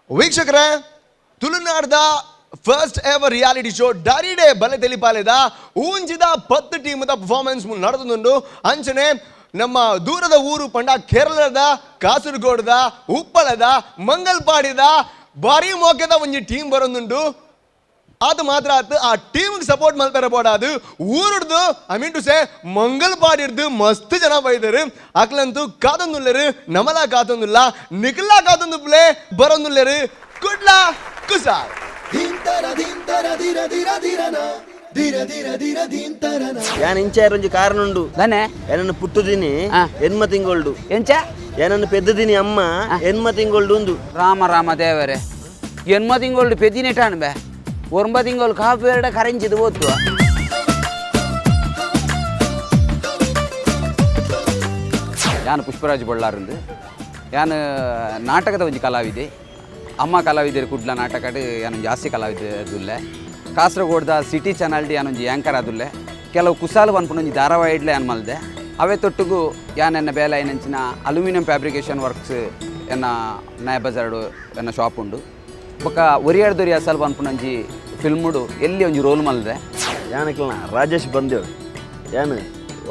ವೀಕ್ಷಕರೇ, ತುಳುನಾಡ್ದ first ever reality show ಡಾರಿಡೆ ಬಲೆ ತೆಲಿಪಾಲೆದ ಊಂಜಿದ 10 ಟೀಮ್ದ ಪರ್ಫಾರ್ಮೆನ್ಸ್ ನಡೆದುಂಡು. ಅಂಚನೆ ನಮ್ಮ ದೂರದ ಊರು ಪಂಡ ಕೇರಳದ ಕಾಸರಗೋಡದ ಉಪ್ಪಳದ ಮಂಗಲ್ಪಾಡಿದ ಭಾರಿ ಮೋಕೆದ ಒಂಜಿ ಟೀಮ್ ಬರೊಂದುಂಡು. ಅದು ಮಾತ್ರ ಆತು, ಆ ಟೀಮ್ಗೆ ಸಪೋರ್ಟ್ ಮಲ್ಪೆರ ಬೋಡಾದು ಊರುಡ್ದು, I mean to say ಮಂಗಲ್ಪಾಡಿಡ್ದು ಮಸ್ತ್ ಜನ ಬೈದರು. ಅಕ್ಲಂತೂ ಕಾದೊಂದುಲ್ಲೆರು, ನಮಲ ಕಾತೊಂದುಲ್ಲ, ನಿಖಲ ಕಾತೊಂದು ಪ್ಲೇ ಬರೊಂದುಲ್ಲೆರು. ಕುಡ್ಲ ಕುಸಾಲ್. ಯಾನ್ ಇಂಚಾರ ಒಂಜಿ ಕಾರಣ ಉಂಡು. ದಾನೆ? ಏನನ್ನು ಪುಟ್ಟುದಿನಿ ಎನ್ಮ ತಿಂಗೊಳ್ಡು. ಎಂಚ? ಏನನ್ನು ಪೆದ್ದುದಿನಿ ಅಮ್ಮ ಎನ್ಮ ತಿಂಗೊಳ್ಡು ಉಂದು. ರಾಮ ರಾಮ ದೇವರೇ, ಎನ್ಮ ತಿಂಗಳು ಪೆದ್ದಿನೆಟಾಣ್ ಬೇ, ಒಂಬ ತಿಂಗಳು ಕಾಪು ಎರಡ ಕರೆಂಚಿದು ಓದ್ತುವ. ಯಾನು ಪುಷ್ಪರಾಜ್ ಬೊಳ್ಳಾರಂದು, ಯಾನು ನಾಟಕದ ಒಂಜಿ ಕಲಾವಿದೆ. ಅಮ್ಮ ಕಲಾವಿದರು ಕುಡ್ಲ ನಾಟಕಡ್ ಯಾನೊಂಜಿ ಜಾಸ್ತಿ ಕಲಾವಿದೆ ಅದುಲ್ಲೆ. ಕಾಸರಗೋಡ್ದ ಸಿಟಿ ಚಾನಲ್ಡ್ ಯಾನೊಂಜಿ ಆ್ಯಂಕರ್ ಆದುಲ್ಲೆ. ಕೆಲವು ಕುಸಾಲು ಪನ್ಪುನ ಒಂಜಿ ಧಾರಾವಾಹಿಡ್ಲೆ ಯಾನ್ ಮಲ್ದೆ. ಅವೇ ತೊಟ್ಟುಗು ಯಾನ್ ಎನ್ನ ಬೇಲೆ ಐನಂಚಿನ ಅಲ್ಯೂಮಿನಿಯಂ ಫ್ಯಾಬ್ರಿಕೇಷನ್ ವರ್ಕ್ಸ್ ಎನ್ನ ನಯ ಬಜಾರ್ಡು ಎನ್ನ ಶಾಪ್ ಉಂಡು. ಬೊಕ್ಕ ಒರಿಯಾಡ್ದೊರಿ ಅಸಲ್ ಪನ್ಪುನ ಒಂಜಿ ಫಿಲ್ಮುಡು ಎಲ್ಲಿ ಒಂಜಿ ರೋಲ್ ಮಲ್ದೆ. ಯಾನಕ್ಲನ ರಾಜೇಶ್ ಬಂದೇವ್, ಯಾನ್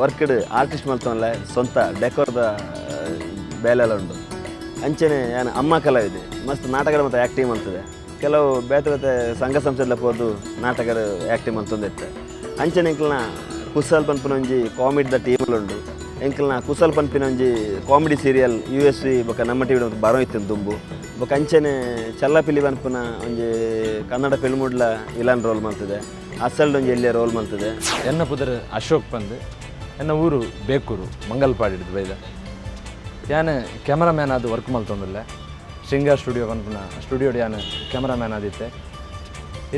ವರ್ಕ್ಡ್ ಆರ್ಟಿಸ್ಟ್ ಮಲ್ತೊನ್ಲೆ, ಸ್ವಂತ ಡೆಕೋರ್ದ ಬೇಲೆಲ್ಲ ಉಂಡು. ಅಂಚನೆ ಯಾನ್ ಅಮ್ಮ ಕಲಾವಿದೆ, ಮಸ್ತ್ ನಾಟಕದ ಮತ್ತು ಆ್ಯಕ್ಟಿಂಗ್ ಮಲ್ತದೆ. ಕೆಲವು ಬೇತೆ ಬೇತೆ ಸಂಘ ಸಂಸ್ಥೆಲ್ಲ ಪೋದು ನಾಟಕದ ಆ್ಯಕ್ಟಿಂಗ್ ಮಲ್ತೊಂದಿತ್ತೆ. ಅಂಚನೆ ಎಂಕ್ಲನ ಕುಸಲ್ ಪನ್ಪಿನ ಒಂಜಿ ಕಾಮಿಡಿದ ಟೀಮ್ಲು ಉಂಡು. ಎಂಕ್ಲನ ಕುಸಲ್ ಪನ್ಪಿನ ಒಂಜಿ comedy serial U S V ಬೊಕ್ಕ ನಮ್ಮ ಟಿ ವಿ ಬರೋ ಇತ್ತು ದುಂಬು. ಬೊಕ್ಕ ಅಂಚನೆ ಚಲ್ಲಪಿಲಿ ಪನ್ಪಿನ ಒಂಜಿ ಕನ್ನಡ ಫಿಲ್ಮುಡ್ಲ ವಿಲನ್ ರೋಲ್ ಮಲ್ತದೆ, ಅಸಲ್ಡ್ ಒಂಜಿ ಎಲ್ಲಿಯ ರೋಲ್ ಮಲ್ತದೆ. ಎನ್ನ ಪುದರ್ ಅಶೋಕ್ ಪಂದ್, ಎನ್ನ ಊರು ಬೇಕೂರು, ಮಂಗಲ್ಪಾಡಿ ಬೈದ. ಯಾನ್ ಕ್ಯಾಮರಾಮ್ಯಾನ್ ಆದ್ ವರ್ಕ್ ಮಲ್ತೊಂದುಲ್ಲೆ. ಶೃಂಗಾರ್ ಸ್ಟುಡಿಯೋ ಪನ್ಪುನ ಸ್ಟುಡಿಯೋಡ್ ಯಾನ್ ಕ್ಯಾಮರಾಮ್ಯಾನ್ ಆದಿತ್ತೆ.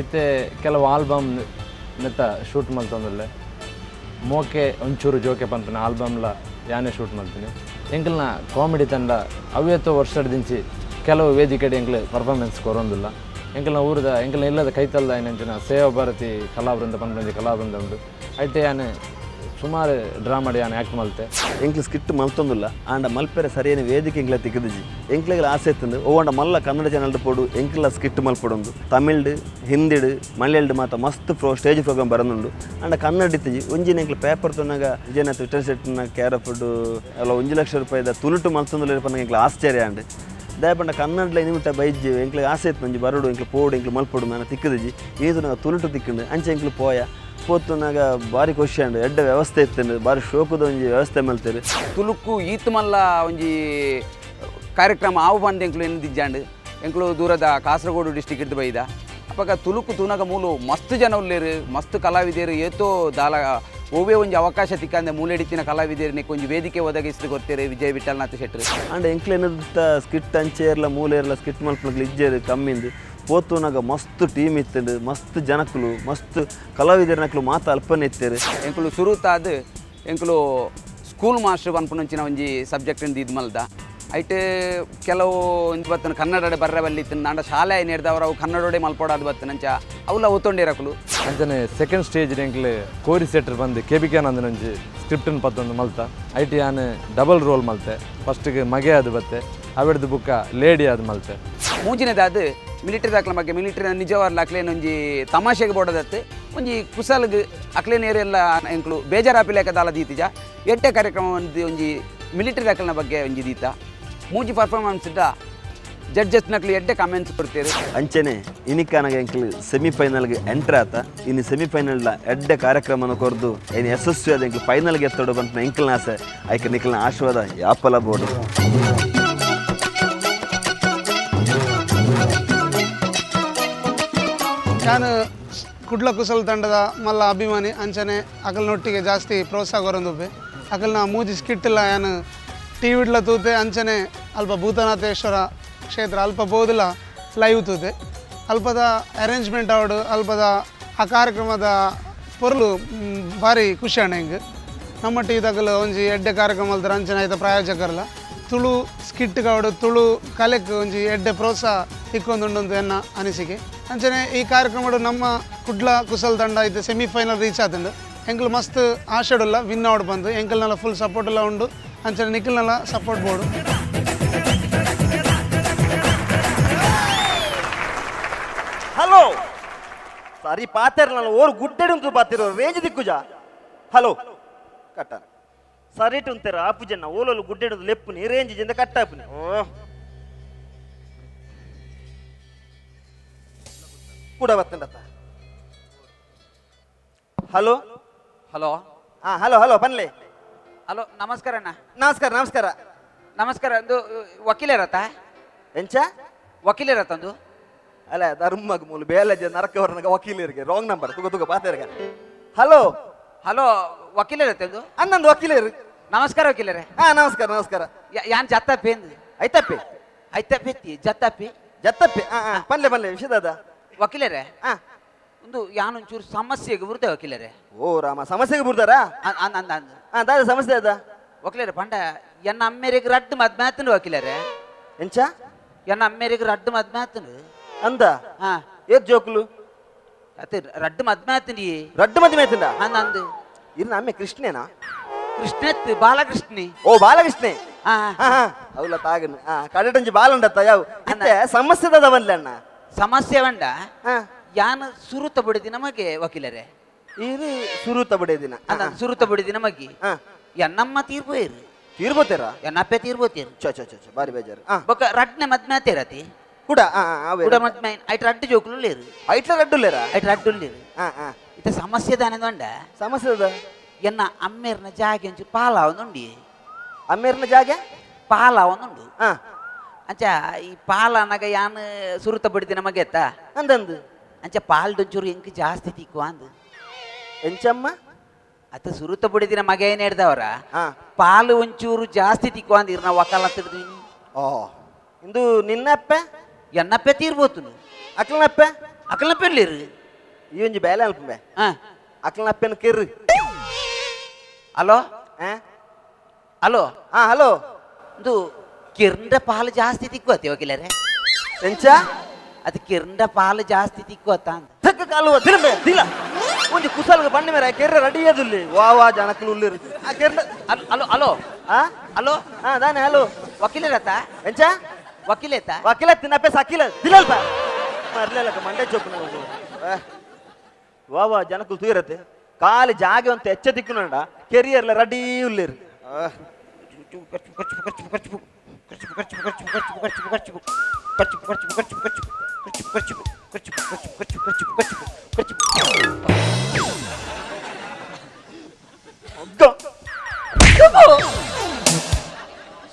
ಇತ್ತೆ ಕೆಲವು ಆಲ್ಬಮ್ ನೆತ್ತ ಶೂಟ್ ಮಲ್ತೊಂದುಲ್ಲೆ. ಮೋಕೆ ಒಂಚೂರು ಜೋಕೆ ಪನ್ಪುನ ಆಲ್ಬಮ್ಲ ಯಾನೇ ಶೂಟ್ ಮಲ್ತೀನಿ. ಎಂಕಲ್ನ ಕಾಮಿಡಿ ತಂಡ ಅವ್ಯತ್ತೋ ವರ್ಷದಿಂಚಿ ಕೆಲವು ವೇದಿಕೆಡ್ ಎಂಕ್ಲೆ ಪರ್ಫಾರ್ಮೆನ್ಸ್ ಕೊರೊಂದುಲ್ಲ. ಎಂಕಲ್ನ ಊರದ ಎಂಕಲ್ನ ಇಲ್ಲದ ಕೈತಲ್ದ ಏನಂಚಿನ ಸೇವಾ ಭಾರತಿ ಕಲಾವೃಂದ ಪನ್ಪುನ ಕಲಾವೃಂದ ಉಂಡು. ಐಟೆ ಯಾನ್ ಸುಮಾರು ಡ್ರಾಮಾಡ್ ಯಾನ್ ಆ್ಯಕ್ಟ್ ಮಲ್ತೆ. ಎಂಕ್ಲು ಸ್ಕಿಟ್ ಮಲ್ತೊಂದುಲ್ಲ, ಆಂಡ ಮಲ್ಪೆರೆ ಸರಿಯಾದ ವೇದಿಕೆ ಎಂಕ್ಲ ತಿಕ್ಕದಿಜಿ. ಎಂಕ್ಲೆಗ್ಲ ಆಸೆ ಇತ್ತಂದು ಓವಂಡ ಮಲ್ಲ ಕನ್ನಡ ಚಾನಲ್ ಪೋಡು ಎಂಕ್ಲ ಸ್ಕಿಟ್ ಮಲ್ಪೊಡೊಂದು. ತಮಿಳ್ಡ್, ಹಿಂದಿಡ್, ಮಲಯಾಳಡ್ ಮಾತ ಮಸ್ತ್ ಸ್ಟೇಜ್ ಪ್ರೋಗ್ರಾಮ್ ಬರೊಂದುಂಡು. ಆಂಡ ಕನ್ನಡ ಇತ್ತಿಜಿ. ಒಂಜಿನ ಎಂಕ್ಲ ಪೇಪರ್ ತೂನಗ ವಿಜಯನಾಥ್ ವಿಠಲ್ ಶೆಟ್ಟಿನ ಕೇರ್ ಫುಡ್ ಅಲ್ಲ 1 ಲಕ್ಷ ರೂಪಾಯಿದ ತುಳುಟು ಮಲ್ತೊಂದುಲ್ಲ ಪನ್ನಗ ಎಂಕ್ಲ ಆಶ್ಚರ್ಯ ಆಂಡ್. ದಾಯೆ ಕನ್ನಡಲ ನಿಮಿತ್ತ ಬೈಜ್ಜಿ. ಎಂಕ್ಲೆಗ್ ಆಸೆ ಇತ್ತು ಒಂಜಿ ಬರಡು, ಎಂಕ್ಲು ಪೋಡು, ಎಂಕ್ಲು ಮಲ್ಪೊಡು, ನಾನ ತಿಕ್ಕದಿಜಿ. ಈ ತುಳುಟು ತಿಕ್ಕಂಡು ಅಂಚೆ ಎಂಕ್ಲು ಪೋಯ ಪೋತುನಾಗ ಭಾರಿ ಖುಷಿ ಆಂಡ್. ಎಡ್ಡೆ ವ್ಯವಸ್ಥೆ ಇತ್ತು, ಭಾರಿ ಶೋಕದ ಒಂಜಿ ವ್ಯವಸ್ಥೆ ಮಲ್ತೇರು. ತುಳುಕು ಈತ್ ಮಲ್ಲ ಒಂಜಿ ಕಾರ್ಯಕ್ರಮ ಆವು ಬಂದು ಎಂಕ್ಲು ಎನ್ದಿಜ್ಜಾಂಡ್. ಎಂಕ್ಲು ದೂರದ ಕಾಸರಗೋಡು ಡಿಸ್ಟಿಕ್ ಇಡ್ದು ಬೈದ. ಅಪಗ ತುಳುಕು ತೂನಗ ಮೂಲು ಮಸ್ತ್ ಜನ ಉಲ್ಲೇರು, ಮಸ್ತ್ ಕಲಾವಿದರು. ಏತೋ ದಾಲ ಒವ್ವೇ ಒಂಜಿ ಅವಕಾಶ ತಿಕ್ಕಂದೆ ಮೂಲೆಡಿತ್ತಿನ ಕಲಾವಿದೆರ್ ಒಂಜಿ ವೇದಿಕೆ ಒದಗಿಸಿದು ಕೊರ್ತೀರಿ ವಿಜಯ್ ವಿಠಲ್ನಾಥ್ ಶೆಟ್ಟರು. ಆಂಡ ಎಂಕ್ಲೆನದ ಸ್ಕಿಟ್ ಅಂಚೇರ್ಲ ಮೂಲೇರ್ಲ ಸ್ಕಿಟ್ ಮಲ್ಪನಕ್ಲು ಇಜ್ಜೇರು ಕಮ್ಮಿಂದು. ಪೋತುನಾಗ ಮಸ್ತ್ ಟೀಮ್ ಇತ್ತಂಡು, ಮಸ್ತ್ ಜನಕುಲು, ಮಸ್ತ್ ಕಲಾವಿದರನಕ್ಲು ಮಾತ ಅಲ್ಪನೆ ಇತ್ತೇರು. ಎಂಕುಲು ಸುರುತಾದ್ ಎಂಕುಲು ಸ್ಕೂಲ್ ಮಾಸ್ಟರ್ ಪನ್ಪುನಂಚಿನ ಒಂಜಿ ಸಬ್ಜೆಕ್ಟ್ ಇದು ಮಲ್ದ. ಐಟ್ ಕೆಲವು ಒಂಜಿ ಬತ್ತನ ಕನ್ನಡಡೆ ಬರ್ರೆ ಬಲ್ಲಿ ಇತ್ತು. ಆಂಡ ಶಾಲೆ ನೇರ್ದವರು ಅವು ಕನ್ನಡೋಡೆ ಮಲ್ಪೊಡಾದ್ ಬತ್ತನಂಚ ಅವುಲ ಒತ್ತೊಂಡಿರಕುಲು. ಅಂಚನೆ ಸೆಕೆಂಡ್ ಸ್ಟೇಜ್ ಎಂಕ್ಲೆ ಕೋರಿ ಸೆಟ್ರ್ ಬಂದು ಕೆ ಬಿ ಕೆ ಒಂಜಿ ಸ್ಕ್ರಿಪ್ಟನ್ ಪತ್ತೊಂದು ಮಲ್ತ. ಐಟ್ ಯಾನ್ ಡಬಲ್ ರೋಲ್ ಮಲ್ತೆ. ಫಸ್ಟಿಗೆ ಮಗೆ ಅದು ಬತ್ತೆ, ಅವೆಡ್ದು ಬುಕ್ಕ ಲೇಡಿ ಅದು ಮಲ್ತೆ. ಮೂಜಿನದಾದ್ ಮಿಲಿಟರಿ ದಾಖಲೆ ಬಗ್ಗೆ, ಮಿಲಿಟರಿ ನಿಜವಾಗ್ಲ ಅಕ್ಲೇನ ಒಂಜಿ ತಮಾಷೆಗೆ ಬೋಡದತ್ತು, ಒಂಜಿ ಕುಸಲ್ಗ್ ಅಕ್ಲೇನ ಏರೆಲ್ಲ ಎಂಕ್ಲು ಬೇಜಾರಾಪಿಲೇಕ ದಾಲ ದೀತಿಜ. ಎಟ್ಟೆ ಕಾರ್ಯಕ್ರಮ ಒಂದು ಒಂಜಿ ಮಿಲಿಟರಿ ದಾಖಲೆನ ಬಗ್ಗೆ ಒಂಜಿ ದೀತ. ಮೂಜಿ ಪರ್ಫಾರ್ಮೆನ್ಸ್ ಇದ್ದ ಜಡ್ಜಸ್ ನಕ್ಲು ಎಡ್ಡೆ ಕಮೆಂಟ್ಸ್ ಕೊಡ್ತೀರಿ. ಅಂಚನೆ ಇನಿಕಾನಗ ಎಂಕ್ಲು ಸೆಮಿಫೈನಲ್ಗೆ ಎಂಟ್ರ್ ಆತ. ಇನ್ನು ಸೆಮಿಫೈನಲ್ ಎಡ್ಡೆ ಕಾರ್ಯಕ್ರಮನ ಕೊರ್ದು ಏನು ಯಶಸ್ವಿ ಆದ ಎಂಕ್ಲು ಫೈನಲ್ಗೆ ಎತ್ತೋಡು ಬಂತ ಎಂಕಲ್ನ ಆಸೆ. ಐಕೆ ನಿಕ್ಲ್ನ ಆಶೀರ್ವಾದ ಯಾಪಲ ಬೋಡು. ನಾನು ಕುಡ್ಲ ಕುಸಲ್ ತಂಡದ ಮಲ್ಲ ಅಭಿಮಾನಿ. ಅಂಚನೆ ಅಕಲ್ನೊಟ್ಟಿಗೆ ಜಾಸ್ತಿ ಪ್ರೋತ್ಸಾಹ ಕೊರೊಂದುಪ್ಪೆ. ಅಕಲ್ನ ಮೂಜಿ ಸ್ಕಿಟ್ಟಿಲ್ಲ ಯಾನು ಟಿ ವಿಡ್ಲ ತೂತೆ. ಅಂಚನೆ ಅಲ್ಪ ಭೂತನಾಥೇಶ್ವರ ಕ್ಷೇತ್ರ ಅಲ್ಪ ಬೋದಿಲ್ಲ ಲೈವ್ ತೂತೆ. ಅಲ್ಪದ ಅರೇಂಜ್ಮೆಂಟ್ ಆವಡು, ಅಲ್ಪದ ಆ ಕಾರ್ಯಕ್ರಮದ ಪೊರ್ಲು ಭಾರಿ ಖುಷಿ ಅಣ್ಣ. ಹಿಂಗೆ ನಮ್ಮ ಟಿ ತಗಲು ಒಂಜಿ ಎಡ್ಡೆ ಕಾರ್ಯಕ್ರಮ ಅಲ್ತಾರೆ. ಅಂಚನೆ ಆಯ್ತ ಪ್ರಾಯೋಜಕರಲ್ಲ. Tulu skit ಕಾವಡು ತುಳು ಕಲೆಕ್ ಒಂಜಿ ಎಡ್ಡೆ ಪ್ರೋತ್ಸಾಹ ತಿಕ್ಕೊಂದುಂಡು ಎನ್ನ ಅನಿಸಿಕೆ. ಅಂಚನೆ ಈ ಕಾರ್ಯಕ್ರಮಡು ನಮ್ಮ ಕುಡ್ಲ ಕುಸಲ್ ತಂಡ ಇತ್ತೆ ಸೆಮಿಫೈನಲ್ ರೀಚ್ ಆತುಂಡು. ಎಂಕಲ್ ಮಸ್ತ್ ಆಶೆಡುಲ್ಲ ವಿನ್ ಔಟ್ ಬಂದು ಎಂಕಲ್ನೆಲ್ಲ ಫುಲ್ ಸಪೋರ್ಟ್ ಎಲ್ಲ ಉಂಡು. ಅಂಚನೆ ನಿಖಿಲ್ನೆಲ್ಲ support board. Hello ಸರಿ ಪಾತೆರ್ ನಾನು ಓರು ಗುಡ್ಡೆಡು ಪಾತಿರೋ ರೇಂಜ್ ದಿಕ್ಕುಜ. ಹಲೋ ಕಟ್ಟ ಸರಿಟು ಅಂತಾರ ಆಪುಜನ್ನ ಓಲೋಲು ಗುಡ್ಡೆಡು ಲೆಪ್ಪುನಿ ರೇಂಜ್ ಜಿಂದ ಕಟ್ಟಾಪುನಿ. ಓ ಕೂಡ ಬತ್ತಂಡತ್ತ. ಹಲೋ ಹಲೋ ಹಾ ಹಲೋ ಹಲೋ ಬನ್ಲೆ. ಹಲೋ ನಮಸ್ಕಾರ ಅಣ್ಣ. ನಮಸ್ಕಾರ ನಮಸ್ಕಾರ ನಮಸ್ಕಾರ. ಒಂದು ವಕೀಲರತ್ತ? ಎಂಚ ವಕೀಲರತ್ತಂದು? ಅಲ್ಲ ಧರ್ಮಗ್ ಮೂಲು ಬೇಲಜ ನರಕವರ್ಣಗ ವಕೀಲರಿಗೆ ರಾಂಗ್ ನಂಬರ್ ತುಗ ತುಗ ಪಾತೆರ್ಗ. ಹಲೋ ಹಲೋ ವಕೀಲರತ್ತಂದು? ಅನ್ನಂದು ವಕೀಲರು. ನಮಸ್ಕಾರ ವಕೀಲರೇ. ಹಾ ನಮಸ್ಕಾರ ನಮಸ್ಕಾರ. ಯಾನ್ ಜತ್ತಪ್ಪಿ ಅಂದು. ಐತಪ್ಪಿ ಐತಪ್ಪಿ ಎತ್ತಿ ಜತ್ತಪ್ಪಿ ಜತ್ತಪ್ಪಿ. ಹಾ ಹಾ ಪಲ್ಲೆ ಪಲ್ಲೆ ವಿಷಯದಾದ ವಕೀಲರೇ. ಹಾ ಒಂದು ಯಾನೊಂಚೂರು ಸಮಸ್ಯೆಗೆ ಬರುತ್ತೆ ವಕೀಲರೇ. ಓ ರಾಮ ಸಮಸ್ಯೆಗೆ ಬಿಡ್ತಾರಾ? ಅಂದ್ ಅಂದ್ ಅಂದ್ ಹಾ ದಾದ ಸಮಸ್ಯೆ ಅದ ವಕೀಲರೇ ಪಂಡ ಎನ್ನ ಅಮ್ಮೇರಿಗೆ ರಡ್ಡು ಮದ್ಮೆ ಆತನು ವಕೀಲರೇ. ಎಂಚ ಎನ್ನ ಅಮ್ಮೇರಿಗೆ ರಡ್ಡು ಮದ್ಮೆ ಆತನು. ಅಂದ ಹಾ ಏತ್ ಜೋಕುಲು? ಅತ್ತೆ ರಡ್ಡು ಮದ್ಮೆ ಆತನಿ. ರಡ್ಡು ಮದ್ಮೆ ಆತಂಡ? ಅಂದ್ ಅಂದ್. ಇರ್ನ ಅಮ್ಮೆ ಕೃಷ್ಣೇನಾ? ಕೃಷ್ಣತ್ ಬಾಲಕೃಷ್ಣಿ. ಓ ಬಾಲಕೃಷ್ಣೆ. ಹಾ ಹಾ ಹಾ ಅವಲ ತಾಗನು. ಹಾ ಕಡಟಂಜಿ ಬಾಲುಂಡತ್ತ ಯಾವ ಇತ್ತೆ ಸಮಸ್ಯೆ ದಾದ ಬಂದ್ಲೆ ಅಣ್ಣ? ಸಮಸ್ಯೆ ವಂಡ ಹಾ ಯಾನ್ ಸುರುತ ಬಿಡಿದಿ ನಮಗೆ ವಕೀಲರೇ. ಇರು ಸುರುತ ಬಡೇದಿನ. ಅಂದ ಸುರುತ ಬಿಡಿದಿ ನಮಗೆ. ಹಾ ಎನ್ನಮ್ಮ ತೀರ್ಪೋಯಿರು. ತೀರ್ಬೋತೇರಾ? ಎನ್ನಪ್ಪೆ ತೀರ್ಬೋತೀರು. ಚ ಚ ಚ ಚ ಬಾರಿ ಬೇಜಾರು. ಹಾ ಬೊಕ ರಡ್ನೆ ಮದ್ಮೆ ಆತೇರತಿ. ಕೂಡ ಹಾ ಹಾ ಅವೇ ಕೂಡ ಮದ್ಮೆ ಐಟ್ ರಡ್ಡು ಜೋಕುಲು ಐಟ್ಲ ರಡ್ಡುಲ್ಲೇರಾ? ಐಟ್ ರಡ್ಡುಲ್ಲೇರು. ಹಾ ಹಾ ಇತ್ತೆ ಸಮಸ್ಯೆ ದಾನೆ ದೊಂಡ. ಸಮಸ್ಯೆ ದಾದ? ಎನ್ನ ಅಮ್ಮೇರ್ನ ಜಾಗೆ ಒಂಚೂರು ಪಾಲ ಒಂದುಂಡಿ. ಅಮ್ಮೇರ್ನ ಜಾಗೆ ಪಾಲ ಒಂದುಂಡು. ಹಾ ಅಂಚ ಈ ಪಾಲ ಅನ್ನಾಗ ಯಾನ್ ಸುರುತ ಬಿಡಿದಿ ನಮಗೆ ಎತ್ತ ಅಂದಂದು ಅಂಚ ಪಾಲ್ದೊಂಚೂರು ಎಂಕ್ ಜಾಸ್ತಿ ತಿಕ್ಕು ಅಂದ್. ಎಂಚಮ್ಮ? ಅತ್ತ ಸುರುತ ಬಿಡಿದಿನ ಮಗ ಏನ್ ಹಿಡ್ದವರ ಹಾ ಪಾಲು ಒಂಚೂರು ಜಾಸ್ತಿ ತಿಕ್ಕು ಅಂದ್ ಇರ್ನ ವಕಾಲತ್ತಿಡ್ದು. ಓ ಇಂದು ನಿನ್ನಪ್ಪೆ? ಎನ್ನಪ್ಪೆ ತೀರ್ಬೋತುನು. ಅಕ್ಲನಪ್ಪೆ? ಅಕಲ್ನಪ್ಪೆ ಇರ್ಲಿರು. ಈ ಒಂಜಿ ಬೇಲೆ ಅಲ್ಪಂಬೆ. ಹಾ ಅಕ್ಲನಪ್ಪೆನ ಕಿರ್ರು. ಹಲೋ ಹಾ ಹಲೋ ಹಾ ಹಲೋ ಇಂದು ಕಿರ್ಂಡ ಪಾಲು ಜಾಸ್ತಿ ತಿಕ್ಕೋತಿ ವಕೀಲರೇ. ಎಂಚ? ಅದು ಕಿರ್ಂಡ ಪಾಲು ಜಾಸ್ತಿ ತಿಕ್ಕೋತ ಅಂದ. ತಕ್ಕ ಕಾಲುವ ತಿರುಂಬೆ ದಿಲ ಒಂಜಿ ಕುಸಲ್ಗ ಬಣ್ಣ ಮೇರೆ ಕೆರ್ರೆ ರೆಡಿ ಅದುಲ್ಲಿ ವಾ ವಾ ಜನಕುಲು ಉಲ್ಲಿರು ಆ ಕೆರ್ನ. Hello hello ಹಾ ಹಲೋ ಹಾ ದಾನೆ ಹಲೋ ವಕೀಲರತ್ತ? ಎಂಚ? ವಕೀಲೇತ? ವಕೀಲ ತಿನ್ನಪ್ಪೆ ಸಕೀಲ ದಿಲಲ್ಪ ಮರ್ಲೆಲಕ ಮಂಡೆ ಚೊಪ್ಪು ನಾವು. ವಾ ವಾ ಜನಕುಲು ತೂಯಿರತ್ತೆ ಕಾಲಿ ಜಾಗೆ ಅಂತ ಹೆಚ್ಚ ದಿಕ್ಕುನಂಡ ಕೆರಿಯರ್ಲ ರೆಡಿ ಉಲ್ಲಿರು.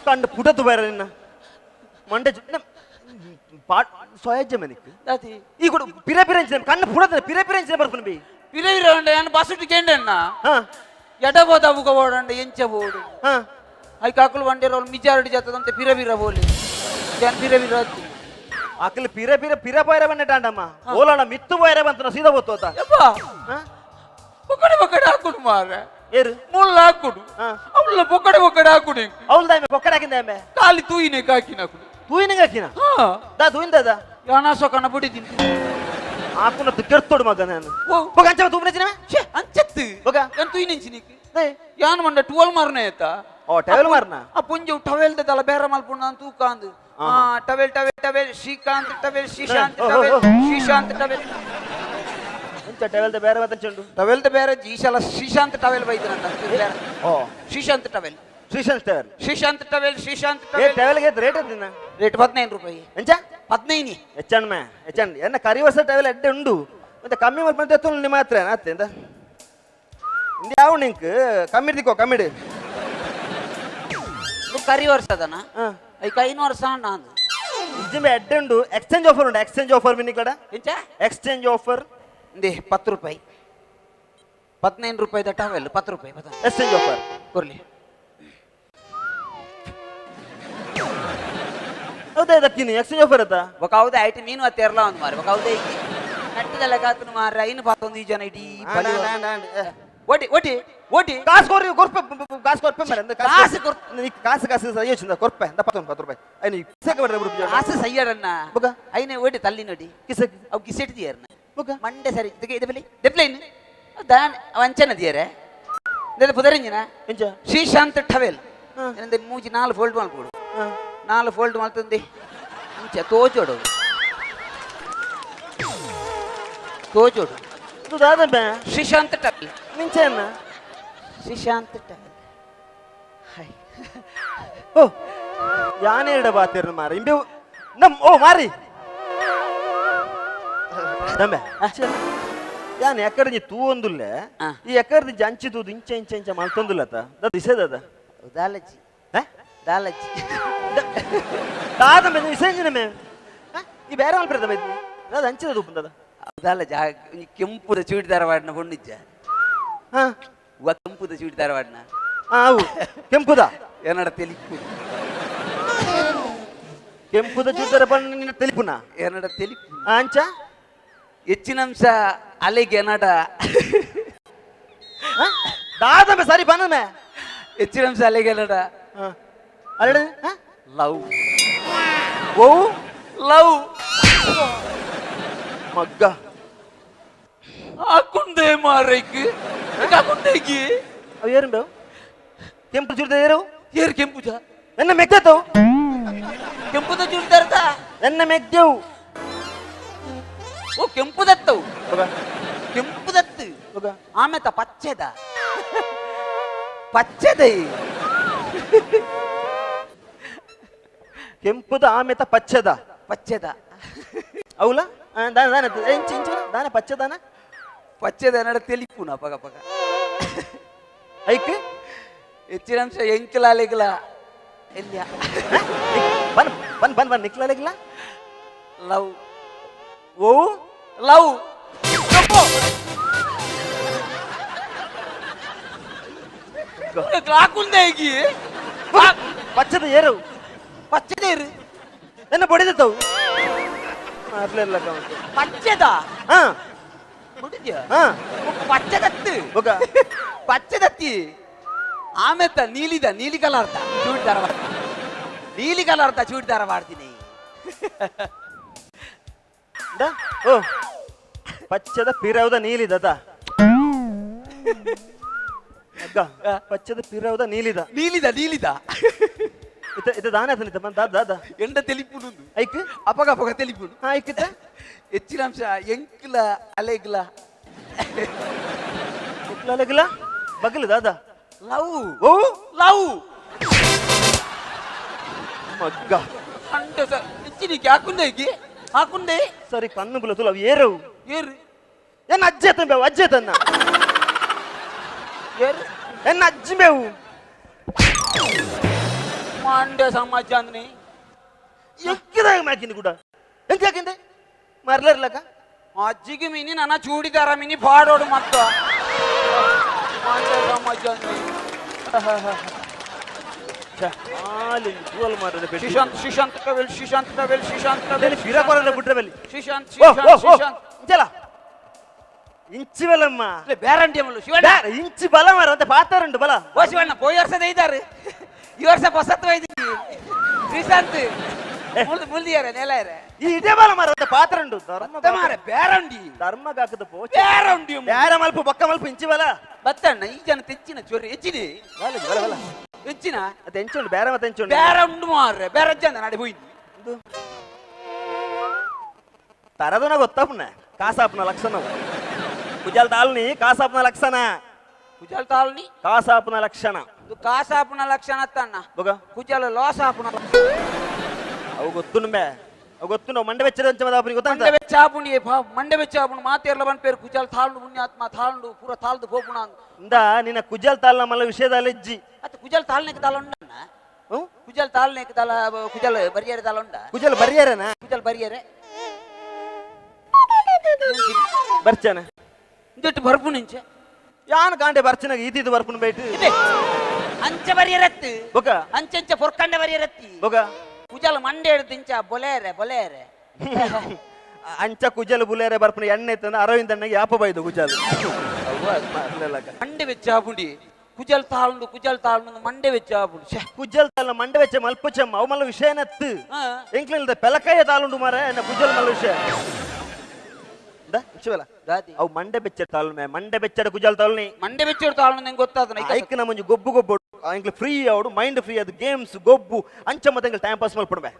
ಕಂಡು ಪುಟತು ಬೇರೆ ನಿನ್ನ ಮಂಡೆ ಪಾಟ್ ಸೊಯಜ್ಜ ಮನಿಕ್ ದಾತಿ ಈ ಕೂಡ ಪಿರೆ ಪಿರೆ ಅಂಚಿನ ಕಣ್ಣು ಪುಡದ ಪಿರೆ ಪಿರೆ ಅಂಚಿನ ಬರ್ಪುನ ಬಿ ಪಿರೆ ಪಿರೆ ಉಂಡ ಯಾನ್ ಬಸ್ಸುಟ್ಟು ಕೇಂಡಣ್ಣ. ಹಾ ಎಡಬೋದ ಅವುಗ ಓಡಂಡ ಎಂಚ ಬೋಡು ಹಾ I ಕಾಕುಲು ಬಂಡಿರೋಳು ಮಿಜಾರಡಿ ಜಾತದಂತೆ ಪಿರ ಪಿರ ಬೋಲಿ ಯಾನ್ ಪಿರ ಪಿರ ಹತ್ತಿ. ಆಕಲಿ ಪಿರೆ ಪಿರೆ ಪಿರ ಪೋಯರೆ ಬಂದಿಟ್ಟಾಂಡಮ್ಮ ಓಲಣ ಮಿತ್ತು ಪೋಯರೆ ಬಂತನ ಸೀದಾ ಗೊತ್ತು ಯಪ್ಪ ಬೊಕ್ಕಡೆ ಬೊಕ್ಕಡೆ ಹಾಕುಡು ಮಾರ್ರೆ. ಏರು ಮುಳ್ಳು ಹಾಕುಡು. ಹಾ. ಅವಳ ಬೊಕ್ಕಡೆ ಬೊಕ್ಕಡೆ ಹಾಕುಡು. ಅವಳ್ದ ಆಮೆ ಬೊಕ್ಕಡೆ ಹಾಕಿಂದ ಆಮೆ ಖಾಲಿ ತೂಯಿನೆ ಕಾಕಿನಕುಡು. ತೂಯಿನಂಗ ಹಾಕಿನ? ಹಾ. ದಾ ತೂಯಿಂದದ ಯಾನ ಸೊಕನ ಬುಡಿದಿನಿ. ಆಕುನ ಕೆರ್ತೋಡು ಮಗ ನಾನು. ಓ. ಬೊಕ ಅಂಚ ತೂಪಿನ ಚಿನಮೆ? ಛೇ ಅಂಚತ್ತು. ಬೊಕ? ಯಾನ್ ತೂಯಿನೆಂಚಿನಿಕ್ ಯಾನ್ ಮಂಡ ಟುವಲ್ ಮಾರ್ನೆ ಆಯ್ತಾ? ಓ ಟವೆಲ್ ಮಾರ್ನ? ಆ ಪುಂಜ ಟವೆಲ್ ದಲ ಬೇರೆ ಮಲ್ಪುಂಡ ತೂಕ ಅಂದು. ಆ towel towel towel Srikanth towel Srishanth ಓ, ಓ, ಟವೆಲ್ ಓ. ಶ್ರೀಶಾಂತ್ ಟವೆಲ್. ಎಂಚ ಟವೆಲ್ the ಬೇರೆ ಮತ್ತೆ ಚೆಂಡು ಟವೆಲ್ the ಬೇರೆ ಈಶಾಲ ಶ್ರೀಶಾಂತ್ ಟವೆಲ್ ಬೈದ್ರಂತ. ಓ Srishanth towel Srishanth towel Srishanth towel Srishanth ಏ ಟವೆಲ್. ಟವೆಲ್ ಗೆ ರೇಟ್ ಅಂತಿನ? ರೇಟ್ 15 ರೂಪಾಯಿ. ಎಂಚ? 15. ಹೆಚ್ಚಣ್ಣ ಮೇ ಹೆಚ್ಚಣ್ಣ ಎನ್ನ ಕರಿ ವರ್ಷ ಟವೆಲ್ ಎಡ್ಡೆ ಉಂಡು ಮತ್ತೆ ಕಮ್ಮಿ ಮಲ್ಪ ಎತ್ತುಂಡು ನಿಮ್ಮ ಹತ್ರ ಅತ್ತೆ ಎಂತ ಇಂದ ಯಾವ ನಿಂಕ್ ಕಮ್ಮಿ ದಿಕ್ಕೋ ಕಮ್ಮಿಡು. ಇದು ಕರಿ ವರ್ಷದನ? ಹಾ. ಐಕ 500 ವರ್ಷ ಅಣ್ಣ ಅಂದು. ನಿಜಮೆ ಎಡ್ಡೆ ಉಂಡು ಎಕ್ಸ್ಚೇಂಜ್ ಆಫರ್ ಉಂಡು ಎಕ್ಸ್ಚೇಂಜ್ ಆಫರ್ ಮಿನಿ ಕಡ. ಎಂಚ? Exchange offer. ಇಂದೆ 10 ರೂಪಾಯಿ 15 ರೂಪಾಯಿದ ಟವೆಲ್ 10 ರೂಪಾಯಿ ಎಕ್ಸ್ಚೇಂಜ್ ಆಫರ್ ಕೊರ್ಲಿ. ಹೌದಾ ದಕ್ಕಿನಿ ಎಕ್ಸ್ಚೇಂಜ್ ಆಫರ್ ಆತಾ? ఒక ಹೌದೇ ಐಟ್ ಮೀನು ಅತ್ತೆರ್ಲ ಒಂದು ಮಾರಿ ఒక ಹೌದೇ ನಟ್ಟದಲ್ಲ ಕಾತನು ಮಾರ ಐನು ಪಾತೊಂದು ಈ ಜನ ಇಡೀ ಬಲಿ. ಓಟಿ ಓಟಿ ಓಟಿ ಕಾಸು ಕೊರ್ರಿ ಕೊರ್ಪೆ ಕಾಸು ಕೊರ್ಪೆ ಮರ ಕಾಸು ಕೊರ್ ಕಾಸು ಕಾಸು ಸಯ್ಯೋಚಿಂದ ಕೊರ್ಪೆ ಅಂದ ಪತ್ತೊಂದು ಪತ್ತು ರೂಪಾಯಿ ಐನು ಕಿಸಕ್ಕೆ ಬರ್ರೆ ಬಿಡು ಕಾಸು ಸಯ್ಯಡಣ್ಣ ಬುಗ. ಐನೆ ಓಟಿ ತಲ್ಲಿ ನೋಡಿ ಕಿಸಕ್ಕೆ ಅವು ಕಿಸೆಟ್ ದಿಯರ್ನ ಬುಗ. ಮಂಡೆ ಸರಿ ಇದಕ್ಕೆ ಇದು ಬಲಿ ದೆಪ್ಲೈನ್ ದಾನ್ ವಂಚನ ದಿಯರೆ ಇದೆಲ್ಲ ಪುದರಂಜಿನ ಎಂಚ ಶ್ರೀಶಾಂತ್ ಠವೆಲ್ ಏನಂದ್ರೆ ಮೂಜಿ ನಾಲ್ ಫೋಲ್ಡ್ ಮಾಡ್ಕೊಡು ಹಾ. ನಾಲ್ ಫೋಲ್ಡ್ ಮಾಡ್ತಂದೆ ಇಂಚ ತೋಜೋಡು ತೋಜೋಡು ಇದು ದಾದಬ್ಬೆ ಶ್ರೀಶಾಂತ್ ಟವೆಲ್ ನಿಂಚೆ ಅನ್ನ ಶ್ರೀಶಾಂತ್ ಟವೆಲ್ ಹಾಯ್ ಓ ಯಾನೇ ಎಡ ಬಾತಿರ್ನ ಮಾರಿ ಇಂಬೆ ನಮ್ ಓ ಮಾರಿ ದಮ್ಮೆ ಯಾನ್ ಎಕ್ಕಡ ತೂ ಒಂದುಲ್ಲೆ ಆ. ಈ ಎಕ್ಕರ್ದಿ ಜಂಚಿ ತೂದು ಇಂಚ ಇಂಚ ಇಂಚ ಮಲ್ತೊಂದುಲ್ಲತ the ದಿಸೆದದ ದಾಲಜ್ಜಿ ಹೇ ದಾಲಜ್ಜಿ ದಾದಮ್ಮೆ ವಿಸೇಂಜಿನ ಮೇ ಈ ಬೇರೆ ಮಲ್ಪಿರದ ಬೈದು ದಾದ ಅಂಚಿದ ತೂಪುಂದದ ದಾಲಜ್ಜಿ ಆ ಕೆಂಪುದ ಚೂಡಿದಾರ ವಾಡಿನ ಪೊಣ್ಣಿಜ್ಜ ಹಾ ಉವ್ವ ಕೆಂಪುದ ಚೂಡಿದಾರ ವಾಡಿನ ಆ, ಅವು ಕೆಂಪುದ ಏನಡ ತೆಲಿಪು ಕೆಂಪುದ ಚೂಡಿದಾರ ಬಣ್ಣ ನಿನ್ನ ತೆಲಿಪುನ ಏನಡ ತೆಲಿಪು ಆ, ಅಂಚ ಹೆಚ್ಚಿನ ಅಂಶ ಅಲೆಗೆ ಏನಡ ಹಾ? ದಾದಮ್ಮೆ ಸರಿ ಬನ್ನಮೆ ಹೆಚ್ಚಿನ ಅಂಶ ಅಲೆಗೆ ಏನಡ ಹಾ ಅರಡ ಹಾ ಲವ್ ಓ ಲವ್ ಮಗ್ಗ ಆಕುಂದೆ ಮಾರೈಕ್ ಆಕುಂದೆಗೆ ಅವು ಏರು ಬೇವು ಕೆಂಪು ಚೂಡಿದಾರ ಏರು ಏರ್ ಕೆಂಪುಜ ನನ್ನ ಮೆಗ್ದತ್ತವು ಕೆಂಪುದ ಚೂಡಿದಾರದ ನನ್ನ ಮೆಗ್ದೆವು ಓ ಕೆಂಪುದತ್ತವು ಮಗ ಕೆಂಪುದತ್ತು ಮಗ ಆಮೇತ ಪಚ್ಚೆದ ಪಚ್ಚೆದ ಕೆಂಪುದ ಆಮೇತ ಪಚ್ಚದ ಪಚ್ಚೆದ అవులా దాని దాని ఇంచు ఇంచు దాని పచ్చదాన ಪಚ್ಚೆದ ಏನಡ ತೆಲಿಪುನ ಪಗ ಪಗ ಐಕ್ ಹೆಚ್ಚಿನ ಅಂಶ ಎಂಕಲಾಲೆಗ್ಲ ಎಲ್ಲಿಯ ಬನ್ ಬನ್ ಬನ್ ಬನ್ ನಿಕ್ಲಲೆಗ್ಲ ಲವ್ ಓ ಲವ್ ಹಾಕುಂದೇಗಿ ಪಚ್ಚದ ಏರು ಪಚ್ಚದೇರು ನನ್ನ ಬಡಿದತ್ತವು ಮಾರ್ಲಿಲ್ಲ ಪಚ್ಚೆದ ಹಾ ಮುಡಿದ್ಯಾ ಹಾ ಪಚ್ಚದತ್ತು ಬೊಗ ಪಚ್ಚದತ್ತಿ ಆಮೇತ ನೀಲಿದ ನೀಲಿ ಕಲರ್ದ ಚೂಡಿದಾರ ನೀಲಿ ಕಲರ್ದ ಚೂಡಿದಾರ ಮಾಡ್ತೀನಿ the ಓ ಪಚ್ಚದ ಪಿರೌದ ನೀಲಿದದ ಅಗ್ಗ ಪಚ್ಚದ ಪಿರೌದ ನೀಲಿದ ನೀಲಿದ ನೀಲಿದ ಇತ ಇತ ದಾನ ಆತನಿತ ಬಂದ ದಾದ ದಾದ ಎಂಡ ತೆಲಿಪುನು ಐಕ್ ಅಪಗ ಅಪಗ ತೆಲಿಪುನು ಹಾ ಐಕಿತ ಹೆಚ್ಚಿನ ಅಂಶ ಎಂಕ್ಲ ಅಲೆಗ್ಲ ನಿಕ್ಲಲೆಗ್ಲ ಬಗಲು ದಾದ ಲವ್ ಓ ಲವ್ ಮಗ್ಗ ಅಂಡ ಸರ್ ಹೆಚ್ಚಿನಿಗೆ ಹಾಕುಂದೇಗಿ ಹಾಕುಂದೆ ಸರಿ ಕಣ್ಣು ಬುಲ ತುಲ ಏರವು ಏರು ಎನ್ನ ಅಜ್ಜಿ ತನ್ನ ಬೇವು ಅಜ್ಜಿ ತನ್ನ ಏರು ಎನ್ನ ಅಜ್ಜಿ ಬೇವು ಮಾಂಡ್ಯ ಸಮಾಜ ಅಂದ್ರೆ ಎಕ್ಕಿದಾಗ ಮಾಕಿನಿ ಕೂಡ ಎಂತ ಯಾಕಿಂದೆ ಮರ್ಲರ್ಲಕ ಅಜ್ಜಿಗೆ ಮೀನಿ ನನ್ನ ಚೂಡಿದಾರ ಮೀನಿ ಪಾಡೋಡು ಮತ್ತ ಮಾಂಡ್ಯ ಸಮಾಜ ಅಂದ್ರೆ Sreesanth Sreesanth towel Sreesanth towel Sreesanth towel ಫಿರಕೊರಲ್ಲ ಬಿಟ್ರೆ ಬಲ್ಲಿ ಶ್ರೀಶಾಂತ್ ಓ ಓ ಶ್ರೀಶಾಂತ್ ಓ ಶ್ರೀಶಾಂತ್ ಇಂಚಲ ಇಂಚಿ ಬಲಮ್ಮ ಬೇರಂಟಿ ಅಮ್ಮಲು ಶಿವಣ್ಣ ಬ್ಯಾರ, ಇಂಚಿ ಬಲ ಮಾರ ಅಂತ ಪಾತಾರುಂಟು ಬಲ ಓ ಶಿವಣ್ಣ ಪೋಯಿ ವರ್ಷದ ಇದ್ದಾರೆ ಈ ವರ್ಷ ಹೊಸತ್ವ ಇದ್ದೀವಿ ಶ್ರೀಶಾಂತ್ ಮುಳ್ದು ಮುಳ್ದಿಯಾರೆ ನೆಲ ಯಾರೆ ಈ ಇದೇ ಬಲ ಮಾರ ಅಂತ ಪಾತ್ರುಂಟು ಧರ್ಮ ಮಾರ ಬೇರಂಡಿ ಧರ್ಮ ಕಾಕದ ಪೋ ಬೇರಂಡಿ ಬ್ಯಾರ ಮಲ್ಪ ಬೊಕ್ಕ ಮಲ್ಪ ಇಂಚಿ ಬಲ ಬತ್ತಣ್ಣ ಈ ಜನ ತೆಚ್ಚಿನ ಚೊರಿ ಹೆಚ್ಚಿನಿ ಬಲ ಬಲ ಬಲ ಹೆಚ್ಚಿನ ಅದು ಎಂಚುಂಡು ಬೇರೆ ಮತ್ತೆ ಎಂಚುಂಡು ಬೇರೆ ಉಂಡು ಮಾರ್ರೆ ಬೇರೆ ಜನ ನಾಡೆ ಹೋಯ್ನಿ ತರದನ ಗೊತ್ತಪ್ಪನ ಕಾಸಾಪ್ನ ಲಕ್ಷಣ ಕುಜಲ್ ತಾಲ್ನಿ ಕಾಸಾಪ್ನ ಲಕ್ಷಣ ಕುಜಲ್ ತಾಳ್ನಿ ಕಾಸಾಪ್ನ ಲಕ್ಷಣ ಇದು ಕಾಸಾಪುನ ಲಕ್ಷಣ ತಣ್ಣ ಬೊಗ ಕುಜಲ ಲೋಸಾಪುನ ಅವು ಗೊತ್ತುಂಬೆ ಅವು ಗೊತ್ತುಂಡು ಮಂಡೆ ಬೆಚ್ಚದ ಅಂಚ ಮದಾಪನಿ ಮಂಡೆ ಗೊತ್ತಂತ ಬೆಚ್ಚಾಪುಣಿ ಮಂಡೆ ಬೆಚ್ಚಾಪುಣಿ ಮಾತೇರ್ಲ ಬನ್ ಪೇರು ಕುಜಲ್ ತಾಳ್ನು ಪುಣ್ಯಾತ್ಮ ತಾಳ್ನು ಪೂರ ತಾಳ್ದು ಪೋಪುಣ ಇಂದ ನಿನ್ನ ಕುಜಲ್ ತಾಲ್ನ ಮಲ್ಲ ವಿಷಯದಲ್ಲಿ ಇಜ್ಜಿ ಅತ್ತ ಕುಜಲ್ ತಾಳ್ನೆಕ್ ತಾಳ ಉಂಡಣ್ಣ ಹ್ಮ್? ಕುಜಲ್ ತಾಳ್ನೆಕ್ ತಾಳ ಕುಜಲ್ ಬರಿಯರೆ ತಾಳ ಉಂಡ ಕುಜಲ್ ಬರ್ಯಾರನ ಕುಜಲ್ ಬರಿಯರೆ ಬರ್ಚಾನ ಇಂದೆಟ್ಟು ಬರ್ಪು ನಿಂಚೆ ಯಾನ್ ಕಾಂಡೆ ಬರ್ಚನಾಗ ಈತಿದ್ದು ಬರ್ಪುನ ಬೈಟ್ ಇದೆ ಅಂಚ ಬರಿಯರತ್ತು ಬೊಕ ಅಂಚಂಚ ಪೊರ್ಕಂಡ ಬರಿಯರತ್ತಿ ಬೊಕ ಕುಜಲ್ ಮಂಡೆ ಹಿಡ್ದು ಇಂಚ ಬೊಲೇರೆ ಬೊಲೇರೆ ಅಂಚ ಕುಜಲ್ ಬುಲೇರೆ ಬರ್ಪುನ ಎಣ್ಣೆ ಇತ್ತಂದ್ರೆ ಅರವಿಂದ ಅಣ್ಣಗೆ ಯಾಪ ಬೈದು ಕುಜಲ್. ಮಂಡೆ ವೆಚ್ಚ ಆಪುಂಡಿ ಕುಜಲ್ ತಾಳುಂಡು ಕುಜಲ್ ತಾಳುಂಡು ಮಂಡೆ ವೆಚ್ಚ ಆಪುಂಡು ಶ್ಯೆ. ಕುಜಲ್ ತಾಳ ಮಂಡೆ ವೆಚ್ಚ ಮಲ್ಪುಚಮ್ಮ ಅವು ಮಲ್ಲ ವಿಷಯನತ್ತು. ಆ. ಎಂಕ್ಲಿಲ್ದ ಪೆಲಕಾಯ ತಾಳುಂಡು ಮಾರ ಎನ್ನ ಕುಜಲ್ ಮಲ್ಲ ವಿಷಯ ವಿಷಯವಲ್ಲ. ದಾದಿ. ಅವು ಮಂಡೆ ಬೆಚ್ಚ ತಾಳು ಮಂಡೆ ಬೆಚ್ಚಡ ಕುಜಲ್ ತಾಳುನಿ. ಮಂಡೆ ಬೆಚ್ಚೋಡು ತಾಳುಂಡು ನಿಂಗೆ ಗೊತ್ತಾದ. ಐಕ್ ನಮ್ಮೊಂಜಿ ಗೊಬ್ಬು ಗೊಬ್ಬು ಎಂಕ್ಲು ಫ್ರೀ ಆವಡು ಮೈಂಡ್ ಫ್ರೀ ಅದು ಗೇಮ್ಸ್ ಗೊಬ್ಬು ಅಂಚ ಮತ್ತೆ ಎಂಕ್ಲು ಟೈಮ್ ಪಾಸ್ ಮಲ್ಪಡುವೆ.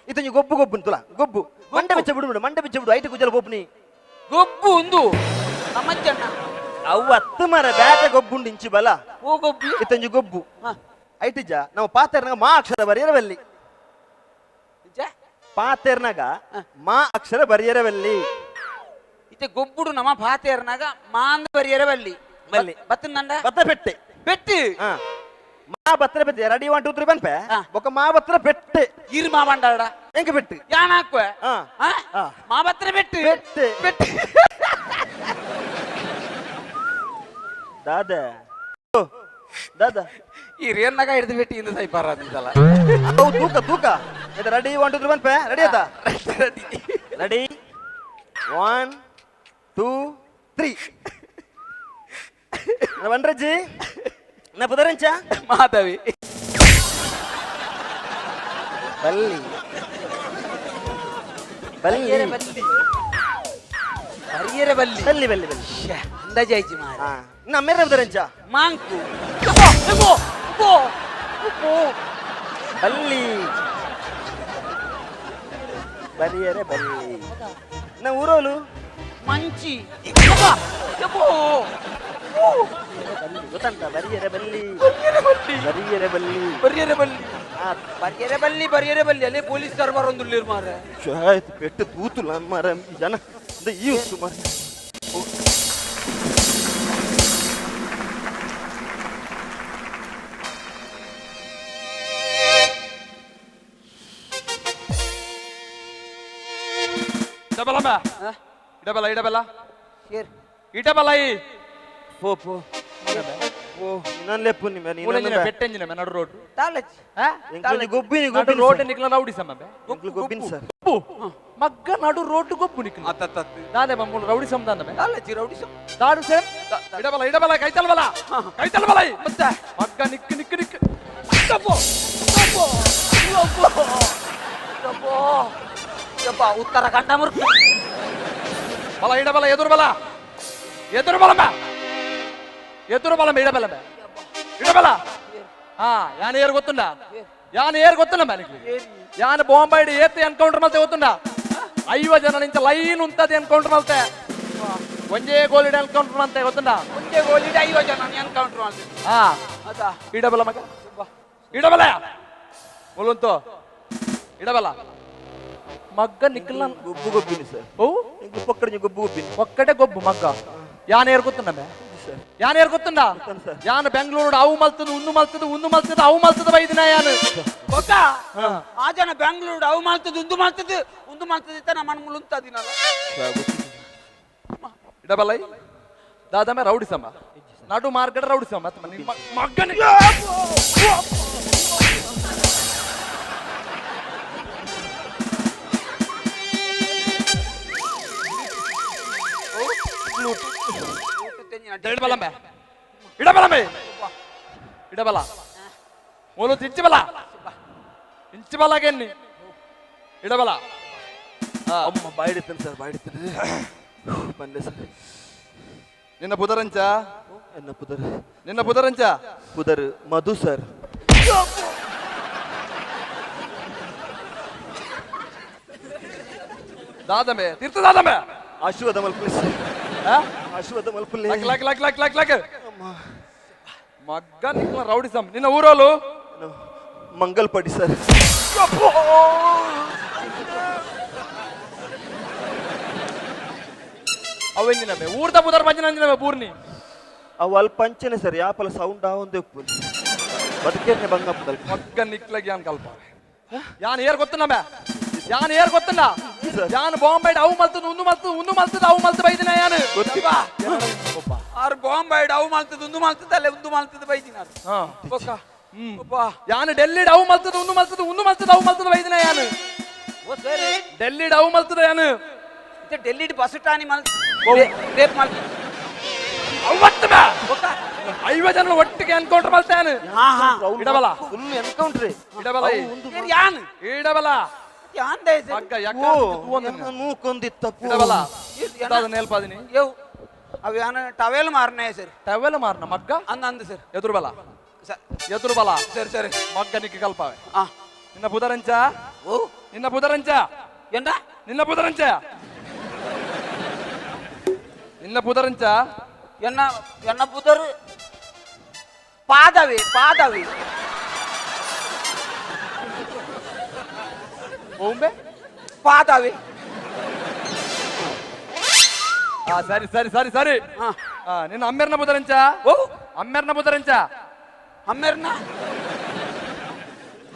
ಇತ್ತೊಂಜಿ ಗೊಬ್ಬು ಗೊಬ್ಬು ತುಲ ಗೊಬ್ಬು ಮಂಡೆ ಬೆಚ್ಚ ಬಿಡು ಬಿಡು ಮಂಡೆ ಬೆಚ್ಚ ಬಿಡು ಐಟ್ ಕುಜಲ್ ಗೊಬ್ಬು ಗೊಬ್ಬು ಉಂದು ನಮ್ಮಜ್ಜಣ್ಣ. ಅವು ಹತ್ತು ಮರ ಬ್ಯಾಟ ಗೊಬ್ಬುಂಡು ಇಂಚಿ ಬಲ. ಓ ಗೊಬ್ಬು. ಇತ್ತೊಂಜಿ ಗೊಬ್ಬು. ಹಾ. ಐಟಿಜ ನಾವು ಪಾತೆರ್ನಾಗ ಮಾ ಅಕ್ಷರ ಬರೆಯರವಲ್ಲಿ. ನಿಜ? ಪಾತೆರ್ನಾಗ ಮಾ ಅಕ್ಷರ ಬರೆಯರವಲ್ಲಿ. ಇತ್ತೆ ಗೊಬ್ಬುಡು ನಮ್ಮ ಪಾತೆರ್ನಾಗ ಮಾಂದ ಬರಿಯರ ಬಲ್ಲಿ. ಬಲ್ಲಿ. ಬತ್ತಂದಂಡ. ಬತ್ತ ಪೆಟ್ಟೆ. ಪೆಟ್ಟು. ಹಾ ಮಾ ಬತ್ತರ ಪೆಟ್ಟೆ ರೆಡಿ 1 2 3 ಬನ್ಪೆ. ಹಾ. ಬೊಕ್ಕ ಮಾ ಬತ್ತರ ಪೆಟ್ಟೆ. ಇರು ಮಾ ಬಂಡಾಡ. ಎಂಕ ಪೆಟ್ಟು? ಯಾನ್ ಹಾಕುವೆ. ಹಾ. ಹಾ? ಹಾ. ಮಾ ಬತ್ತರ ಪೆಟ್ಟು. ಪೆಟ್ಟು. ಪೆಟ್ಟು. ದಾದ ಓ, ದಾದ. ಈ ರೇರ್ನಾಗ ಹಿಡಿದು ಪೆಟ್ಟಿ ಇಂದ ಸೈಪಾರ ಅಂತಲ್ಲ. ಅವು ತೂಕ ತೂಕ ಇದು ರೆಡಿ 1 2 3 ಬನ್ಪೆ ರೆಡಿ ಆಯ್ತಾ? ರೆಡಿ 1 2 3 ಬನ್ರಜ್ಜಿ ನಾ ಪುದರಂಚ. ಮಾಧವಿ. ಬಲ್ಲಿ ಬಲ್ಲಿ. ಬರಿಯರೆ ಬಲ್ಲಿ ಬರಿಯರೆ ಬಲ್ಲಿ. ಬಲ್ಲಿ ಬಲ್ಲಿ ಬಲ್ಲಿ. ಶ್ಯೆ, ಅಂದಾಜು ಆಯ್ತು ಮಾರ. ಹಾ ನಮ್ಮ ಪುದರಂಚ. ಮಾಂಕು ಯಬ್ಬೋ, ಯಬ್ಬೋ, ಯಬ್ಬೋ, ಯಬ್ಬೋ. ಬಲ್ಲಿ ಬರಿಯರೆ ಬಲ್ಲಿ ನಾ ಊರೋಲು. ಮಂಚಿ ಯಬ್ಬಾ, ಯಬ್ಬೋ, ಓ, ಬಲ್ಲಿ ಗೊತ್ತಂತ ಬರಿಯರೆ ಬಲ್ಲಿ. ಬರಿಯರೆ ಬಲ್ಲಿ. ಬರಿಯರೆ ಬಲ್ಲಿ. ಬರಿಯರೆ ಬಲ್ಲಿ. ಆ, ಬರಿಯರೆ ಬಲ್ಲಿ ಬರಿಯರೆ ಬಲ್ಲಿ ಅಲ್ಲೇ ಪೊಲೀಸ್ ದರ್ಬಾರ್ ಒಂದು ಮಾರ. ಆಯ್ತು ಪೆಟ್ಟು ತೂತುಲ್ಲ ಮಾರ ಜನ இந்த ಈ ಸುಮಾರು. ಇಡಬಲ್ಲ ಇಡಬಲ್ಲ ಇಡಬಲ್ಲ. ಶೇರ್. ಇಡಬಲ್ಲ ಈ. ಪೋ ಪೋ ಓ ಇನ್ನೊಂದು ಲೆಪ್ಪು ನಿಮ್ಮ. ಮೂಲೆಂಜಿನ ಬೆಟ್ಟೆಂಜಿನ ಮೆ ನಡು ರೋಡ್. ತಾಲಚ್. ಗೊಬ್ಬಿನಿ ನಡು ಗೊಬ್ಬಿನಿ ರೋಡ್ ನಿಕ್ಲ ರೌಡಿ ಸಮ ಬೆ. ಗೊಬ್ಬಿನಿ ಸರ್. ಗೊಬ್ಬು ಮಗ್ಗ ನಡು ರೋಡ್ ಗೊಬ್ಬು ನಿಕ್ಲ. ಅತ್ತತ್ತತ್ತು. ದಾದೆ ಮೂಲ ರೌಡಿ ಸಮ ದಾದ ಮೆ. ತಾಲಚಿ ರೌಡಿ ಸಮ್. ದಾಡು ಸೇಮ್ ಇಡಬಲ್ಲ ಇಡಬಲ್ಲ ಕೈತಲ್ಬಲ ಕೈತಲ್ಬಲ ಮತ್ತೆ ಮಗ್ಗ ನಿಕ್ ನಿಕ್ ನಿಕ್. ಯಬ್ಬೋ, ಯಬ್ಬೋ, ಯಬ್ಬೋ, ಯಬ್ಬೋ, ಯಬ್ಬಾ, ಉತ್ತರ ಕಂಡ ಮುರ್ಕು. ಬಲ ಇಡಬಲ ಎದುರು ಬಲ ಎದುರು ಬಲ ಮೆ ಎದುರು ಬಲ ಮೆ ಇಡಬಲ ಮೆ ಇಡಬಲ. ಹಾ ಯಾನ್ ಏರ್ ಗೊತ್ತುಂಡ ಯಾನ್ ಏರ್ ಗೊತ್ತುಂಡ ಮನಿಗೆ ಯಾನ್ ಬಾಂಬೈಡ್ ಏತ್ ಎನ್ಕೌಂಟರ್ ಮಲ್ತೆ ಗೊತ್ತುಂಡ 50 ಜನ ನಿಂಚ ಲೈನ್ ಉಂತದ ಎನ್ಕೌಂಟರ್ ಮಲ್ತೆ ಒಂಜೇ ಗೋಲಿಡ್ ಎನ್ಕೌಂಟರ್ ಮಲ್ತೆ ಗೊತ್ತುಂಡ. ಒಂದೇ ಗೋಲಿಡ್ 50 ಜನ ಎನ್ಕೌಂಟರ್ ಮಾಡ್ತೀವಿ. ಹಾ ಅದಾ. ಇಡಬಲ ಮಗ ಇಡಬಲ ಮುಲುಂತು ಇಡಬಲ ಮಗ್ಗ ನಿಕ್ಲ. ಗೊಬ್ಬು ಗೊಬ್ಬಿನಿ ಸರ್. ಓ ಎಂಕ್ಲು ಪಕ್ಕಡ ಗೊಬ್ಬು ಗೊಬ್ಬಿನಿ. ಒಕ್ಕಡೆ ಗೊಬ್ಬು ಮಗ್ಗ ಯಾನ್ ಏರ್ ಗೊತ್ತುಂಡ ಮೆ ಯಾನ್ ಏರ್ ಗೊತ್ತುಂಡ ಯಾನ್ ಬೆಂಗಳೂರು ಅವು ಮಲ್ತದ ಉಂದು ಮಲ್ತದ ಉಂದು ಮಲ್ತದ ಅವು ಮಲ್ತದ ಬೈದಿನ ಯಾನ್. ಬೊಕ್ಕ ಆ ಜನ ಬೆಂಗಳೂರು ಅವು ಮಾಡ್ತದ ಉಂದು ಮಾಡ್ತದ ಉಂದು ಮಾಡ್ತದ ಇತ್ತ ನಮ್ಮ ಮುಳುಂತದಿನಲ್ಲ. ಇಡಬಲ್ಲ ದಾದಮೆ ರೌಡಿ ಸಮ ನಡು ಮಾರ್ಕೆಟ್ ರೌಡಿ ಸಮ ಮಗ್ಗನ ಇಡಬಲ ಮೆ ಇಡಬಲ ಮೆ ಇಡಬಲ ಮೂಲು ಇಂಚಿಬಲ ಇಂಚಿಬಲ ಗೆನ್ನಿ ಇಡಬಲ. ಅಮ್ಮ ಬಾಯಿಡ್ತಾನೆ ಸರ್ ಬಾಯಿಡ್ತಾನೆ ಬಂದೆ ಸರ್. ನಿನ್ನ ಪುದರಂಚ. ಎನ್ನ ಪುದರ್. ನಿನ್ನ ಪುದರಂಚ. ಪುದರ್ ಮಧು ಸರ್. ದಾದಮೆ ತೀರ್ಥ ದಾದಮೆ. ಆಶೀರ್ವಾದ ಮಲ್ಪುಲಿ ಸರ್. ಆ? ಆಶೀರ್ವಾದ ಮಲ್ಪುಲಿ. Luck luck luck luck luck luck ಮಗ್ಗ ನಿಕ್ಕ ರೌಡಿ ಸಮ್ ನಿನ್ನ ಊರೋಲು. ಮಂಗಲ್ಪಡಿ ಸರ್. ಅವೆಂಜಿನಮೆ ಊರ್ದ ಪುದರ್ ಬಂಜಿನಂಜಿನಮೆ ಬೂರ್ನಿ. ಅವು ಅಲ್ಪ ಅಂಚನೆ ಸರ್ ಯಾಪಲ ಸೌಂಡ್ ಆವೊಂದೇ ಉಪ್ಪು ಬದುಕೇರ್ನೆ ಬಂಗಪ್ಪದಲ್ಪ. ಮಗ್ಗ ನಿಕ್ಲಗ್ ಯಾನ್ ಕಲ್ಪ ಯಾನ್ ಏರ್ ಗೊತ್ತುಂಡ ಮೆ ಯಾನ್ ಏರ್ ಗೊತ್ತುಂಡ ಯಾನ್ ಬಾಂಬೆ ಅವು ಮಲ್ತದ ಉಂದು ಮಲ್ತದ ಉಂದು ಮಲ್ತದ ಅವು ಮಲ್ತ ಬೈದಿನ ಯಾನ್. ಗೊತ್ತಿಲ್ಲ. ಆರು ಬಾಂಬೈಡ್ ಅವು ಮಾಡ್ತದ ಉಂದು ಮಾಡ್ತದ ಅಲ್ಲೇ ಉಂದು ಮಾಡ್ತದ ಬೈದಿನ. ಹಾ. ಬೊಕ್ಕ ಅಬ್ಬಾ. ಯಾನ್ ಡೆಲ್ಲಿಡ್ ಅವು ಮಲ್ತದ ಉಂದು ಮಲ್ತದ ಉಂದು ಮಲ್ತದ ಅವು ಮಲ್ತದ ಬೈದಿನ ಯಾನ್. ಓ ಸರಿ. ಡೆಲ್ಲಿಡ್ ಅವು ಮಲ್ತದ ಯಾನ್. ಡೆಲ್ಲಿಡ್ ಬಸ್ ಟಾನಿ ಮಲ್ ರೇಪ್ ಮಲ್ ಅವತ್ತು ಬಾ 50 ಜನ ಒಟ್ಟಿಗೆ ಎನ್ಕೌಂಟರ್ ಮಾಡ್ತಾನೆ. ಹಾ ಹಾ. ಇಡಬಲ. Full encounter. ಇಡಬಲ. ಯಾನ್ ಇಡಬಲ. ಯಾನ್ ದಯ ಸರ್? ಮಗ್ಗ ಯಾಕ ಮೂಕೊಂದಿತ್ತಪ್ಪ. ಇಡಬಲ. ನೇಲ್ಪಾದಿನಿ. ಯೋ, ಅವು ಯಾನ ಟವೆಲ್ ಮಾರನೇ ಸರ್. ಟವೆಲ್ ಮಾರ್ನ ಮಗ್ಗ. ಅಂದ ಅಂದ ಸರ್. ಎದುರು ಬಲ. ಎದುರು ಬಲ. ಸರಿ ಸರಿ. ಮಗ್ಗ ನಿಕ್ಕಿ ಕಲ್ಪಾವೆ. ಆ. ನಿನ್ನ ಪುದರಂಚ. ಓ. ನಿನ್ನ ಪುದರಂಚ. ಎಂದ? ನಿನ್ನ ಪುದರಂಚ, ನಿನ್ನ ಪುದರಂಚ. ಎನ್ನ ಎನ್ನ ಪುದರ್ ಪಾದವಿ ಪಾದವಿ. ಓಂಬೆ. ಪಾದವಿ. ಆ ಸರಿ ಸರಿ ಸರಿ ಸರಿ. ಹಾ. ಆ, ನಿನ್ನ ಅಮ್ಮೆರ್ನ ಪುದರಂಚ. ಓ. ಅಮ್ಮೆರ್ನ ಪುದರಂಚ. ಅಮ್ಮೇರ್ನ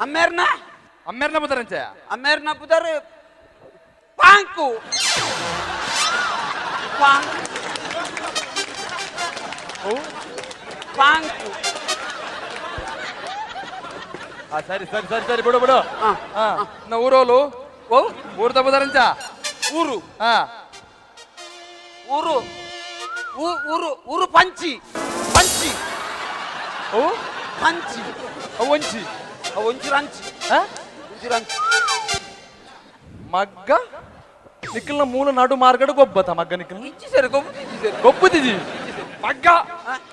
ಅಮ್ಮೇರ್ನ. ಅಮ್ಮೆರ್ನ ಪುದರಂಚ. ಅಮ್ಮೇರ್ನ ಪುದರ್ ಪಾಂಕು ಪಾಂಕು. ಓ. ಪಾಂಕು. ಆ ಸರಿ ಸರಿ ಸರಿ ಸರಿ, ಬಿಡು ಬಿಡು. ಹಾ. ಆ, ನಿನ್ನ ಊರೋಲು. ಓ. ಊರ್ದ ಪುದರಂಚ. ಊರು. ಹಾ. ಊರು ಊರು ಊರು ಪಂಚಿ ಪಂಚಿ. ಓ. ಪಂಚಿ. ಅವು ಒಂಚಿ. ಅವು ಒಂಚೂರು ಅಂಚಿ. ಆ? ಒಂಚೂರು ಅಂಚಿ. ಮಗ್ಗ ನಿಕ್ಕಲ್ನ ಮೂಲ ನಾಡು ಮಾರ್ಗಡ ಗೊಬ್ಬತ ಮಗ್ಗ ನಿಕ್ಕಲ್. ಇಜ್ಜಿ ಸರ್, ಗೊಬ್ಬು ಇಜ್ಜಿ ಸರ್. ಗೊಬ್ಬುದಿಜಿ ಮಗ್ಗ.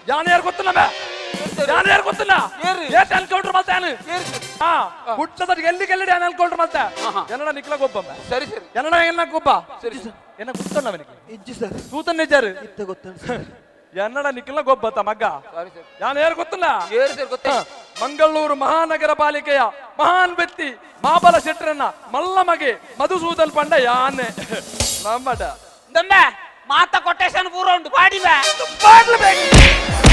ಯಾನ ಯಾರು ಗೊತ್ತಿಲ್ಲ, ಯಾನ ಯಾರು ಗೊತ್ತಿಲ್ಲ. ಏರು. ಏತ್ ಎನ್ಕೌಂಟರ್ ಮಾಡ್ತಾನೆ. ಏರು. ಹಾ, ಗುಡ್ಡದ ಎಲ್ಲಿ ಗೆಲ್ಲಡಿ ಯಾನ್ ಎನ್ಕೌಂಟರ್ ಮಾಡ್ತಾ. ಆಹಾ. ಎನ್ನಡ ನಿಕ್ಕಲ ಗೊಬ್ಬಮ್ಮ. ಸರಿ ಸರಿ. ಎನ್ನಡ ಎನ್ನ ಗೊಬ್ಬ. ಸರಿ ಸರ್. ಎನ್ನ ಗೊತ್ತಲ್ಲ ಅವನಿಗೆ. ಇಜ್ಜಿ ಸರ್. ತೂತನ್ ನಿಜಾರು. ಇತ್ತ ಗೊತ್ತುಂಟು ಸರ್. ಎನ್ನಡ ನಿಕ್ಕಲ ಗೊಬ್ಬತ ಮಗ್ಗ. Sorry sir. ಯಾನ ಯಾರು ಗೊತ್ತಿಲ್ಲ. ಏರು ಸರ್, ಗೊತ್ತೇ. ಮಂಗಳೂರು ಮಹಾನಗರ ಪಾಲಿಕೆಯ ಮಹಾನ್ ವ್ಯಕ್ತಿ ಮಾಬಲ ಶೆಟ್ಟರನ್ನ ಮಲ್ಲ ಮಗೆ ಮಧುಸೂದನ್ ಪಂಡ ಯಾನೆ ನಮ್ಮಡ. ದೊಮ್ಮೆ ಮಾತ ಕೊಟೇಶನ್ ಪೂರ ಉಂಟು, ಬಾಡಿ ಬಾ. ಬಾಡ್ಲು ಬೇಕು.